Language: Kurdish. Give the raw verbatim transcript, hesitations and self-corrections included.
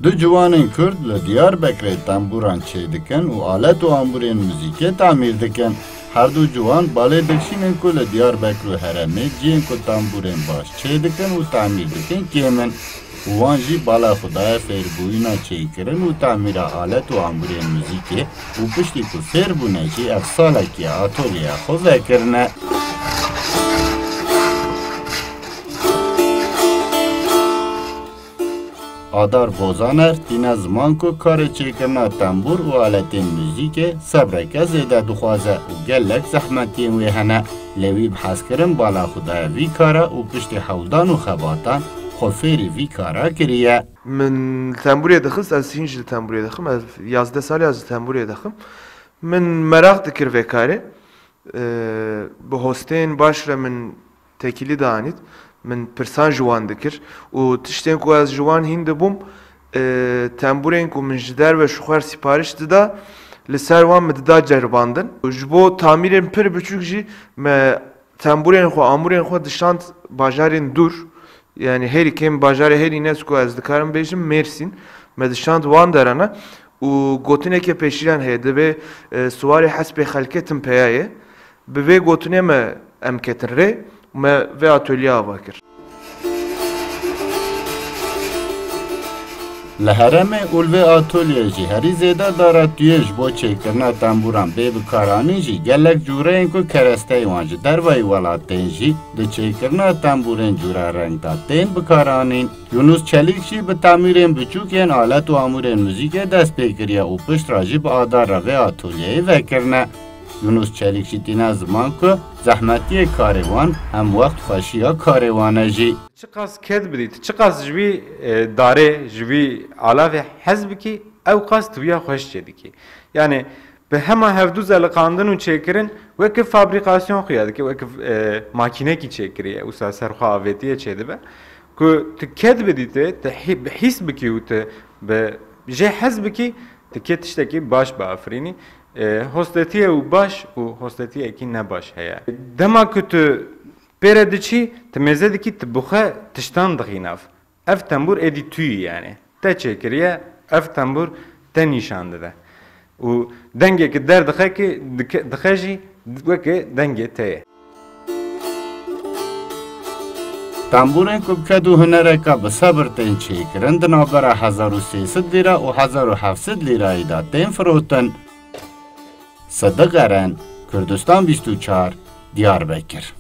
Du ciwanên Kurd li Diyarbekirê tembûran çêdikin û alet û amûrên muzîkê tamîr dikin. Her du ciwan balê dikşînin ku li Diyarbekir û herêmê cihên ku tembûrên baş çêdikin û tamîr dikin kêm in û wan jî bala xwe daye fêrbûyîna çêkirin û tamîra alet û amûrên muzîkê û piştî ku fêr bûne jî ev salekî atolyeya xwe vekirine. Adar Bozaner tîne ziman ku karê çêkirina tembûr û aletên muzîkê sebreke zêde dixwaze û gelek zehmetiyên wê hene. Lê wî bi hezkirin bala xwe daye vî kara û piştî hewldan û xebatan xwe fêrî vî kara kiriye. Min li tembûrê dixist, ez hîn jî li tembûrê dixim, ez yazdeh salî ez li tembûrê dixim. Min meraq dikir vê karê. Ee, bi hosteyên baş re min tekîlî dianît. Min pirsan ji wan dikir û tiştên ku ez ji wan hîn dibûm, ee, tembûrên ku min ji derve ji xwe re sipariş dida, li ser wan min dida ceribandin. Û ji bo tamîrên pir biçûk jî me tembûrên xwe, amûrên xwe dişand bajarên dûr. Yanî herî kêm bajarê herî nez ku ez dikarim bêjim Mêrsîn. Me dişand wan derana û gotineke pêşîyan heye, divê, e, siwarê hespê xelkê tim peya ye. Bi vê gotinê me em ketin rê û me vê atolye ava kir. Li herêmê û li vê atolyeyê jî herî zêde daratûyê ji bo çêkirina tembûran bê bikaranîn jî gelek cûreyên ku keresteyê wan ji dervayî welat tên jî di çêkirina tembûrên cûrereng de tên bikaranîn. Yunus Çelîk jî bi tamîrên biçûk yên alet û amûrên muzîkê dest pê kiriye û pişt re jî bi Adar re vê atolyeyê vekirine. Yunus Çelîk jî tîne ziman ku zehmetiyê karê wan hem wext xweşiya karê wan e jî. Çiqas ked bidî, tu çiqas ji vî, e, darê, ji vî alavê hez bikî, ew qas tu wiya xweş çêdikî. Yanî bi hema hevdû zeliqandin û çêkirin weke fabrîkasyon xuya dike, weke, e, makînekî çêkiriye, wisa ser xwe avêtiye çêdibe. Ku tu ked bidî te, tu hî-, bi hîs bikî û tu bi jê hez bikî, tu kê tiştekî baş biafirînî. E, hostetiyê û baş û hostetiyekî ne baş heye. Dema ku tu pê re diçî, tu mêze dikî, tu bi xwe tiştan dixî nav. Ev tembûr êdî tu yî, yanî te çêkiriye, ev tembûr te nîşan dide. Û dengê ki derdixe ki dike-, dixe jî weke dengê te ye. Tembûrên ku bi ked û hunereka bi sebir tên çêkirin, di navbera hezar û sê sed lîra û hezar û heft sed lîrayî de tên firotin. Sidiq Eren, Kurdistan bîst û çar, Diyarbekir.